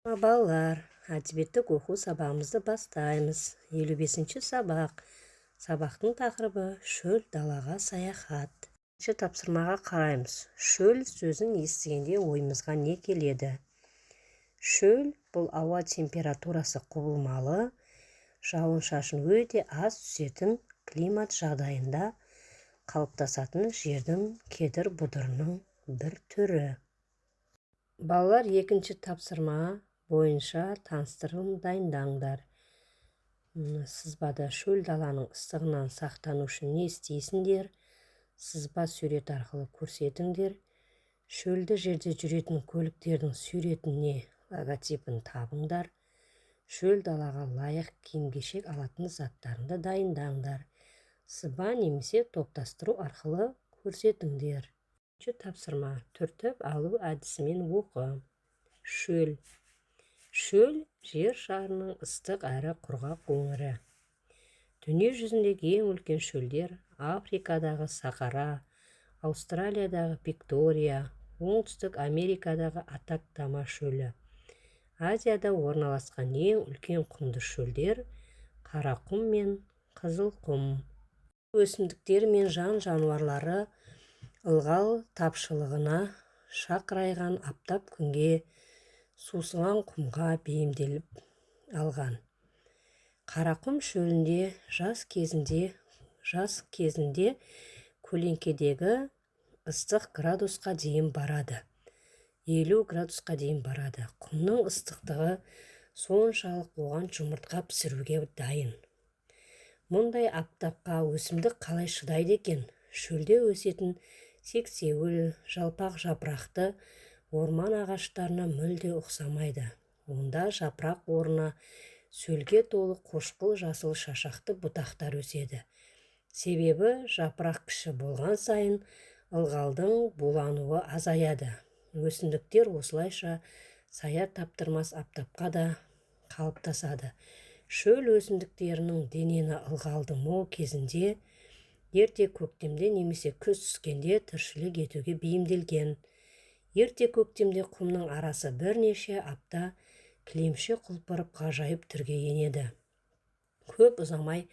Балалар, әдебиеттік оқу сабағымызды бастаймыз. 55-сабақ. Сабақтың тақырыбы: «Шөл далаға саяхат». Бірінші тапсырмаға қараймыз. Шөл сөзін естігенде ойымызға не келеді? Шөл – бұл ауа температурасы құбылмалы, жауын-шашын өте аз түсетін климат жағдайында қалыптасатын жердің кедір-бұдырының бір түрі. Балалар, екінші тапсырма бойынша таныстырылым дайындаңдар. Сызбада шөл даланың ыстығынан сақтану үшін не істейсіңдер? Сызба сурет арқылы көрсетіңдер. Шөлді жерде жүретін көліктердің суретіне, логотипін табыңдар. Шөл далаға лайық киім-кешек, алатын заттарыңды дайындаңдар. Сызба немесе топтастыру арқылы көрсетіңдер. Үшінші тапсырма: түртіп алу әдісімен оқы. Шөл. Шөл – жер шарының ыстық әрі құрғақ өңірі. Дүние жүзіндегі ең үлкен шөлдер – Африкадағы Сахара, Аустралиядағы Виктория, Оңтүстік Америкадағы Атакама шөлі. Азияда орналасқан ең үлкен құмды шөлдер – Қарақұм мен Қызылқұм. Өсімдіктері мен жан-жануарлары ылғал тапшылығына, шақырайған аптап күнге, сусыған құмға бейімделіп алған. Қарақұм шөлінде жаз кезінде көлеңкедегі ыстық градусқа дейін барады, 50 градусқа дейін барады. Құмның ыстықтығы соншалық, оған жұмыртқа пісіруге дайын. Мұндай аптапқа өсімдік қалай шыдайды екен? Шөлде өсетін сексеуіл жалпақ жапырақты орман ағаштарына мүлде ұқсамайды. Онда жапырақ орнына сөлге толы қошқыл жасыл шашақты бұтақтар өседі. Себебі жапырақ кіші болған сайын ылғалдың булануы азаяды. Өсімдіктер осылайша сая таптырмас аптапқа да қалыптасады. Шөл өсімдіктерінің денені ылғалдың мол кезінде, ерте көктемде немесе күз түскенде тіршілік етуге бейімделген. Ерте көктемде құмның арасы бірнеше апта кілемше құлпырып, ғажайып түрге енеді. Көп ұзамай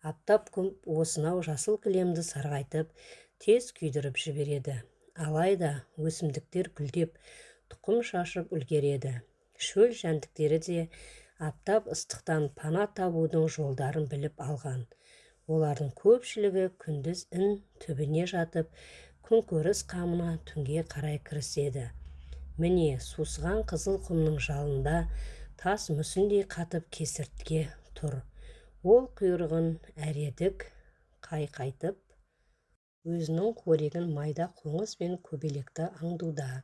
аптап күн осынау жасыл кілемді сарғайтып, тез күйдіріп жібереді. Алайда өсімдіктер гүлдеп, тұқым шашып үлгереді. Шөл жәндіктері де аптап ыстықтан пана табудың жолдарын біліп алған. Олардың көпшілігі күндіз ін түбіне жатып, күнкөріс қамына түнге қарай кіріседі. Міне, сусыған Қызыл құмның жалында тас мүсіндей қатып кесіртке тұр. Ол құйрығын әредік қайқайтып, өзінің қорегін, майда қоңыз бен көбелекті аңдуда.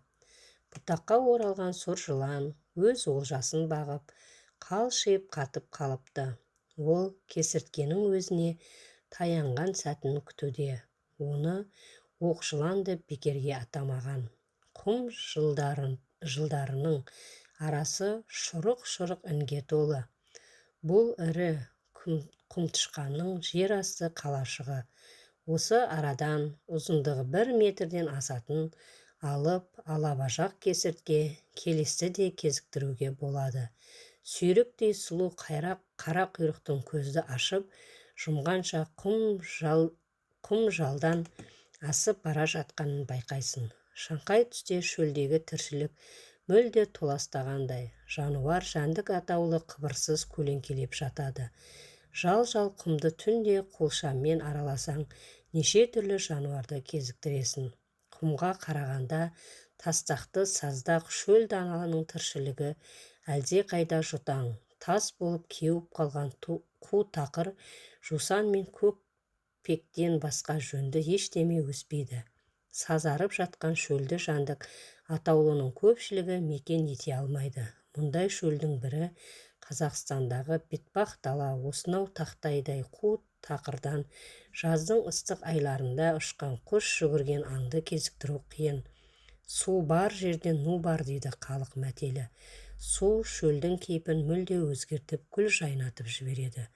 Бұтаққа оралған сұр жылан өз олжасын бағып, қалшиып қатып қалыпты. Ол кесірткенің өзіне таянған сәтін күтуде. Оны оқ жылан деп бекерге атамаған. Құм жылдарының арасы шұрық-шұрық інге толы. Бұл ірі құмтышқанның жер асты қалашығы. Осы арадан ұзындығы 1 метрден асатын алып алабажақ кесіртке келесті де кезіктіруге болады. Сүйріктей сұлу қайрақ қара құйрықтың көзді ашып жұмғанша құм жалдан асып бара жатқанын байқайсың. Шаңқай түсте шөлдегі тіршілік мүлде толастағандай. Жануар, жәндік атаулы қыбырсыз көлеңкелеп жатады. Жал-жал құмды түнде қолшаммен араласаң, неше түрлі жануарды кезіктіресің. Құмға қарағанда тастақты саздақ шөл даланың тіршілігі әлдеқайда жұтаң. Тас болып кеуіп қалған қу тақыр жусан мен көкпектен басқа жөнді ештеме өспейді. Сазарып жатқан шөлді жәндік атаулының көпшілігі мекен ете алмайды. Мұндай шөлдің бірі – Қазақстандағы Бетпақ дала. Осынау тақтайдай қу тақырдан жаздың ыстық айларында ұшқан құс, жүгірген аңды кезіктіру қиын. «Су бар жерде ну бар» дейді халық мәтелі. Су шөлдің кейпін мүлде өзгертіп, гүл жайнатып жібереді.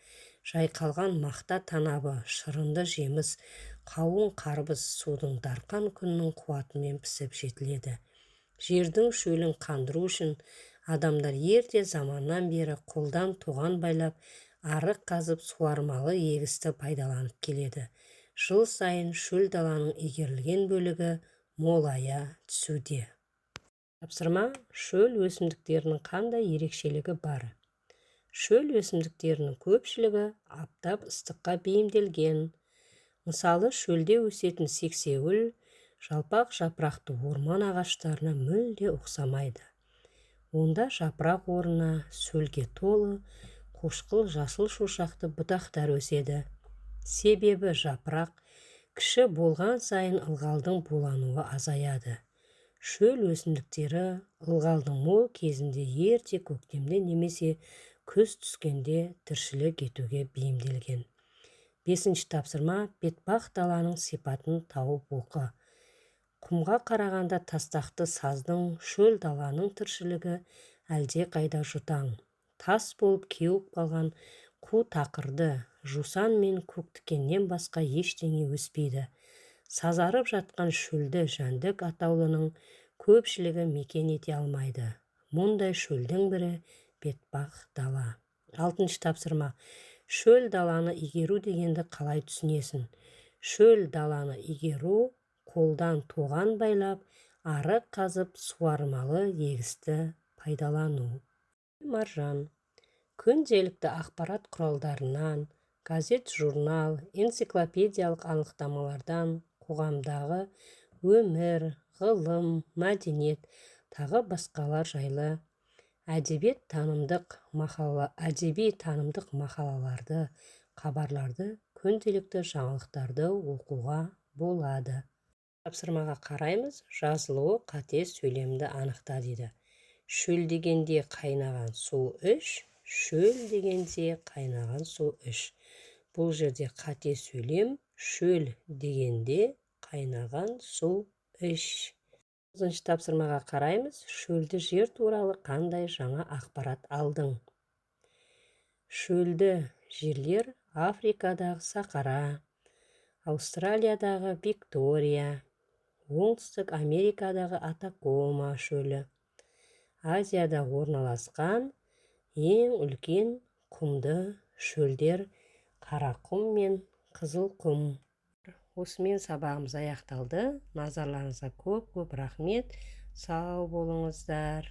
Жайқалған мақта танабы, шырынды жеміс, қауын-қарбыз судың, дарқан күннің қуатымен пісіп жетіледі. Жердің шөлін қандыру үшін Адамдар ерте заманнан бері қолдан тоған байлап, арық қазып, суармалы егісті пайдаланып келеді. Жыл сайын шөл даланың игерілген бөлігі молая түсуде. Тапсырма: шөл өсімдіктерінің қандай ерекшелігі бар? Шөл өсімдіктерінің көпшілігі аптап ыстыққа бейімделген. Мысалы, шөлде өсетін сексеуіл жалпақ жапырақты орман ағаштарына мүлде ұқсамайды. Онда жапырақ орнына сөлге толы қошқыл жасыл шошақты бұтақтар өседі. Себебі жапырақ кіші болған сайын ылғалдың булануы азаяды. Шөл өсімдіктері ылғалдың мол кезінде, ерте көктемде немесе күз түскенде тіршілік етуге бейімделген. Бесінші тапсырма: бетпақ даланың сипатын тауып оқы. Құмға қарағанда тастақты саздың, шөл даланың тіршілігі әлдеқайда жұтаң. Тас болып кеуіп қалған қу тақырды, жусан мен көктікеннен басқа ештеңе өспейді. Сазарып жатқан шөлді жәндік атаулының көпшілігі мекен ете алмайды. Мұндай шөлдің бірі – бетпақ дала. Алтыншы тапсырма: шөл даланы игеру дегенді қалай түсінесің? Шөл даланы игеру – қолдан тоған байлап, арық қазып, суармалы егісті пайдалану. Маржан. Күнделікті ақпарат құралдарынан, газет, журнал, энциклопедиялық анықтамалардан қоғамдағы өмір, ғылым, мәдениет, тағы басқалар жайлы әдеби танымдық мақалаларды, хабарларды, күнделікті жаңалықтарды оқуға болады. Тапсырмаға қараймыз. Жазылуы қате сөйлемді анықта дейді. Шөлдегенде қайнаған су іш, шөл дегенде қайнаған су іш. Бұл жерде қате сөйлем: шөл дегенде қайнаған су іш. Тоғызыншы тапсырмаға қараймыз. Шөлді жер туралы қандай жаңа ақпарат алдың? Шөлді жерлер: Африкадағы Сахара, Аустралиядағы Виктория, Оңтүстік Америкадағы Атакома шөлі. Азияда орналасқан ең үлкен құмды шөлдер – Қарақұм мен Қызылқұм. Осымен сабағымыз аяқталды. Назарларыңызға көп көп рахмет. Сау болыңыздар.